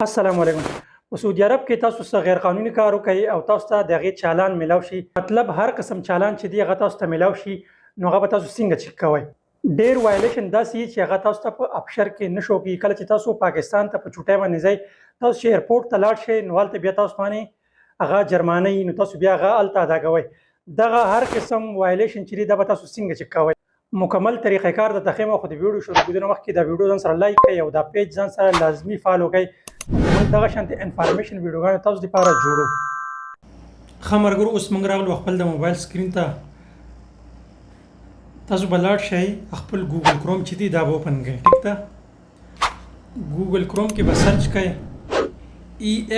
السلام علیکم. په سعودي عرب کې تاسو څه غیر قانوني کار وکړئ او تاسو ته د هغې چالان ملاو شي، مطلب هر قسم چالان چې دی هغه تاسو ته ملاو شي، نو هغه به تاسو څنګه چک کوئ؟ ډیر وایلیشن داسې چې هغه تاسو ته په ابشر کې نه شو کیږي. کله چې تاسو پاکستان ته په چوټۍ باندې ځئ، تاسو چې ایرپورټ ته لاړ شئ، نو هلته بیا تاسو باندې هغه جرمانه وي، نو تاسو بیا هغه هلته ادا کوئ. دغه هر قسم وایلیشن چې دی دا به تاسو څنګه چک کوئ؟ مکمل طریقه کار د تخیم. خو د ویډیو شروع کېدو مخکې دا ویډیو ځان سره لایک کړئ او دا پیج ځان سره لازمي فالو کړئ چې موږ دغه شانتې انفارمیشن ویډیوګانې تاسو لپاره جوړو. ښه ملګرو، اوس موږ راغلو خپل د موبایل سکرین ته. تاسو به لاړ شئ، خپل ګوګل کروم چې دی دا به اوپن کړئ، ټیک ده؟ ګوګل کروم کې به سرچ کړئ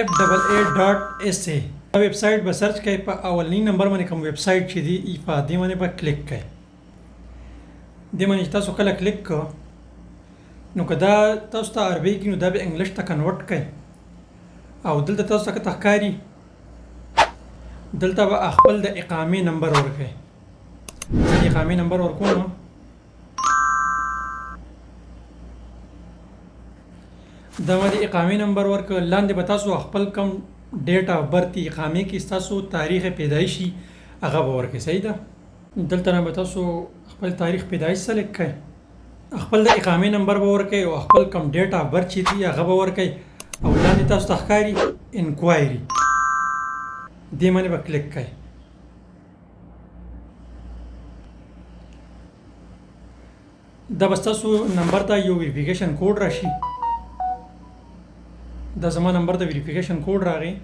efaa.sa. دا ویب سایټ به سرچ کړئ. په اولني نمبر باندې کوم ویب سایټ چې دی، ایفا، دې باندې به کلیک کړئ. دې باندې چې تاسو کله کلیک کړئ، نو که دا تاسو ته عربي کې، نو دا به انګلیش ته کنورټ کړئ. او دلته تاسو ته کته ښکاري، دلته به خپل د اقامې نمبر ورکړئ. زه د اقامې نمبر ورکوم. دا ما د اقامې نمبر ورکړ. لاندې به تاسو خپل کوم ډیټ اف برث اقامې کې ستاسو تاریخ پیدایشي هغه به ورکړئ، صحیح ده؟ دلته نه به تاسو خپل تاریخ پیدایش سلیکټ کړئ، خپل د اقامې نمبر به ورکړئ او خپل کوم ډیټ اف برث چې دی هغه به ورکړئ. او لاندې تاسو ته ښکاري انکوایري، دې باندې به کلیک کړئ. دا به ستاسو نمبر ته یو ویریفیکیشن کوډ راشي. دا زما نمبر ته ویریفیکیشن کوډ راغی،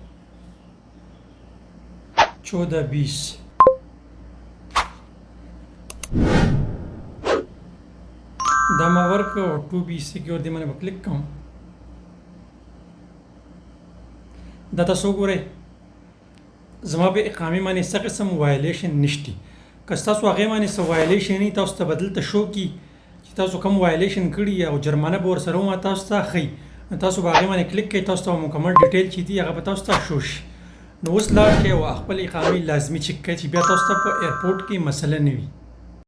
14 20. دا ما ورکړ او to be secure دې باندې به کلیک کوم. دا تاسو وګورئ، زما په اقامې باندې څه قسم وایلیشن نشتی. که ستاسو هغې باندې څه وایلیشن وي، تاسو ته به دلته شو کي چې تاسو کوم وایلیشن کړي او جرمانه به ورسره ومه تاسو ته ښیي. نو تاسو به هغې باندې کلیک کړئ، تاسو ته به مکمل ډیټیل چې دي هغه به تاسو ته شو شي. نو اوس لاړ شئ او خپل اقامې لازمي چک کړئ چې بیا تاسو ته په ایرپورټ کې مسله نه وي.